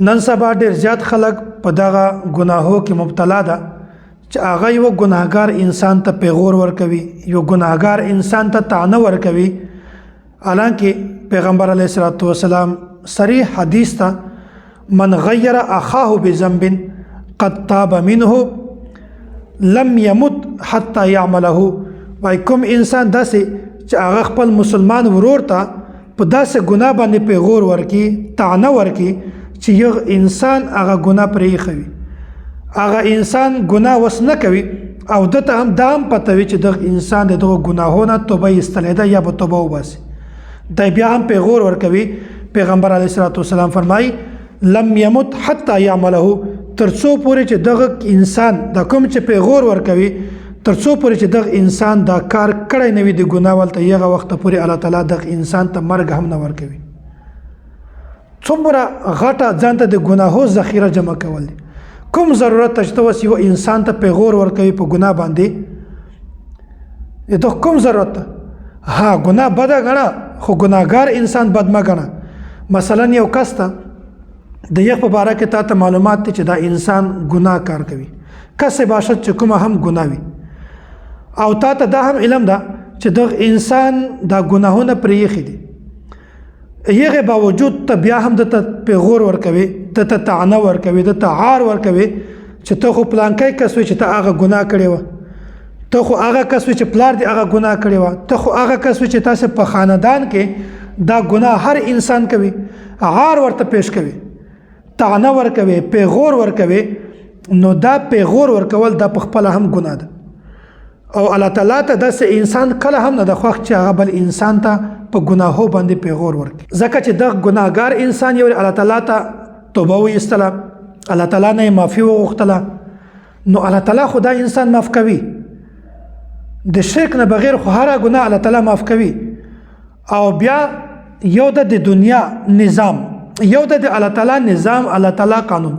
نن سبا ډېر زیات خلک په دغه ګناهو کې مبتلا ده چې هغه یو ګناهګار انسان ته پیغور ورکوي، یو ګناهګار انسان ته طعنه ورکوي. حالانکه پیغمبر علیه الصلاة والسلام صریح حدیث ته من غیر اخاه بذنب قد تاب منه لم يمت حتى يعمله. وای کوم انسان داسې چې هغه خپل مسلمان ورور ته په داسې ګناه باندې پیغور ورکي، طعنه ورکي، چې یو انسان هغه ګناه پرې ایښوي، هغه انسان ګناه وس نه کوي او ده ته هم دا هم پته وي چې دغه انسان د دغو ګناهو نه توبه ایستلې ده یا به توبه وباسي، دی بیا هم پیغور ورکوي. پیغمبر علیه الصلاة والسلام فرمایي لم یمت حتی یعمله، تر څو پورې چې دغه انسان د کوم چې پیغور ورکوي، تر څو پورې چې دغه انسان دا کار کړی نه وي د ګناه ولته، هغه وخته پورې الله تعالی دغه انسان ته مرګ هم نه ورکوي. څومره غټه ځان ته د ګناهو ذخیره جمع کول دي. کوم ضرورت ته چې ته اوس یو انسان ته پیغور ورکوي په ګناه باندې، ته کوم ضرورت ته؟ ها ګناه بده ګڼه، خو ګناهګار انسان بد مه ګڼه. مثلا یو کس ته د یخ په باره کې تا ته معلومات دي چې دا انسان ګناه کار کوي، کس باشد چې کومه هم ګناه وي، او تا ته دا هم علم ده چې دغه انسان دا ګناهونه پرې ایښي دي، هغې باوجود ته بیا هم ده ته پیغور ورکوي، ده ته طعنه ورکوي، ده ته عار ورکوي چې ته خو پلانکی کس وې چې ته هغه ګناه کړې وه، ته خو هغه کس وې چې پلار دې هغه ګناه کړې وه، ته خو هغه کس وې چې تاسې په خاندان کې دا ګناه هر انسان کوي، عار ورته پیش کوي، طعنه ورکوي، پیغور ورکوي. نو دا پیغور ورکول دا په خپله هم ګناه ده، او الله تعالی ته داسې انسان کله هم نه ده خوښ چې هغه بل انسان ته په ګناهو باندې پیغور ورکړي. ځکه چې دغه ګناهګار انسان یو الله تعالی ته توبه وایستله، الله تعالی نه یې معافي وغوښتله، نو الله تعالی خو دا انسان معاف کوي. د شرک نه بغیر خو هره ګناه الله تعالی معاف کوي. او بیا یو د دنیا نظام، یو د الله تعالی نظام، الله تعالی قانون.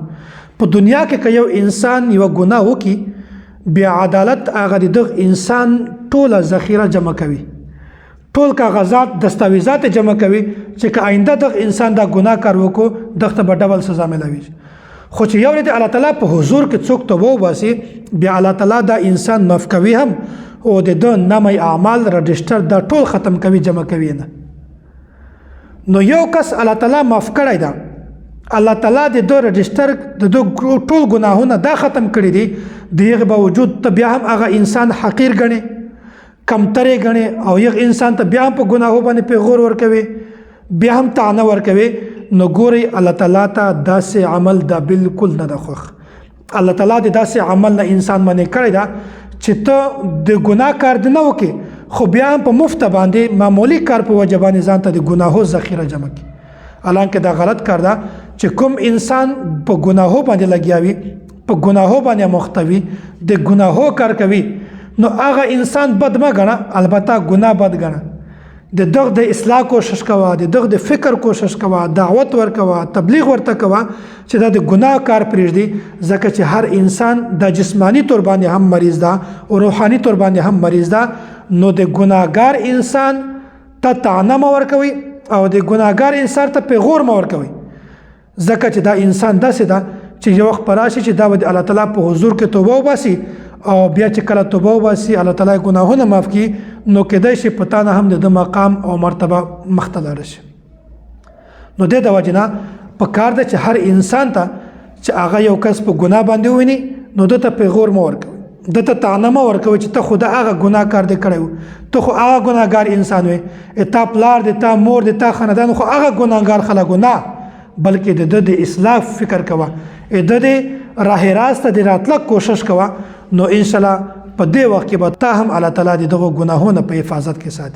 په دنیا کې که یو انسان یوه ګناه وکړي، بیا عدالت هغه د دغه انسان ټوله ذخیره جمع کوي، ټول کاغذات دستاویزات جمع کوي چې که آینده دغه انسان دا ګناه کار وکړو دغه ته به ډبل سزا ملاویږي. خو چې یو د الله تعالی په حضور کې څوک توبه وباسي، بیا الله تعالی دا انسان معاف کوي هم، او د ده نامه اعمال رجسټر دا ټول ختم کوي، جمع کوي نه. نو یو کس الله تعالی معاف کړی ده، الله تعالی د ده رجسټر د ده ټول ګناهونه دا ختم کړي دي، د هغې باوجود ته بیا هم هغه انسان حقیر ګڼې، کمترې ګڼې، او هغه انسان ته بیا هم په ګناهو باندې پیغور ورکوي، بیا هم طعنه ورکوي. نو ګورئ الله تعالی ته داسې عمل دا بالکل نه ده خوښ. الله تعالی د داسې عمل نه انسان منع کړی ده چې ته د ګناه کار دې نه وکړې، خو بیا هم په مفته باندې معمولي کار په وجه باندې ځان ته د ګناهو ذخیره جمع کړي. حالانکه دا غلط کار ده چې کوم انسان په ګناهو باندې لګیا وي، په ګناهو باندې مخته وي، د ګناهو کار کوي، نو هغه انسان بد مه ګڼه، البته ګناه بد ګڼه. د دغه د اصلاح کوشش کوه، د دغه د فکر کوشش کوه، دعوت ورکوه، تبلیغ ورته کوه چې دا د ګناه کار پرېږدي. ځکه چې هر انسان د جسماني طور باندې هم مریض ده او روحاني طور باندې هم مریض ده. نو د ګناهګار انسان ته طعنه مه ورکوئ او د ګناهګار انسان ته پیغور مه ورکوئ، ځکه چې دا انسان داسې ده چې یو وخت به راشي چې دا به د الله تعالی په حضور کې توبه وباسي، او بیا چې کله توبه وباسي الله تعالی ګناهونه معاف کړي، نو کېدای شي په تا نه هم د ده مقام او مرتبه مخته لاړه شي. نو دې د وجې نه په کار ده چې هر انسان ته چې هغه یو کس په ګناه باندې وویني، نو ده ته پیغور مه ورکوئ، ده ته طعنه مه ورکوئ چې ته خو د هغه ګناه کار دې کړی و، ته خو هغه ګناهګار انسان وې، تا پلار دې، تا مور دې، تا خاندان خو هغه ګناهګار خلک و. نه، بلکې د ده د اصلاح فکر کوه، د ده د راه راست ته د راتلګ کوشش کوه. نو انشاءالله په دې وخت کې به تا هم الله تعالی د دغو ګناهونو په حفاظت کې ساتي.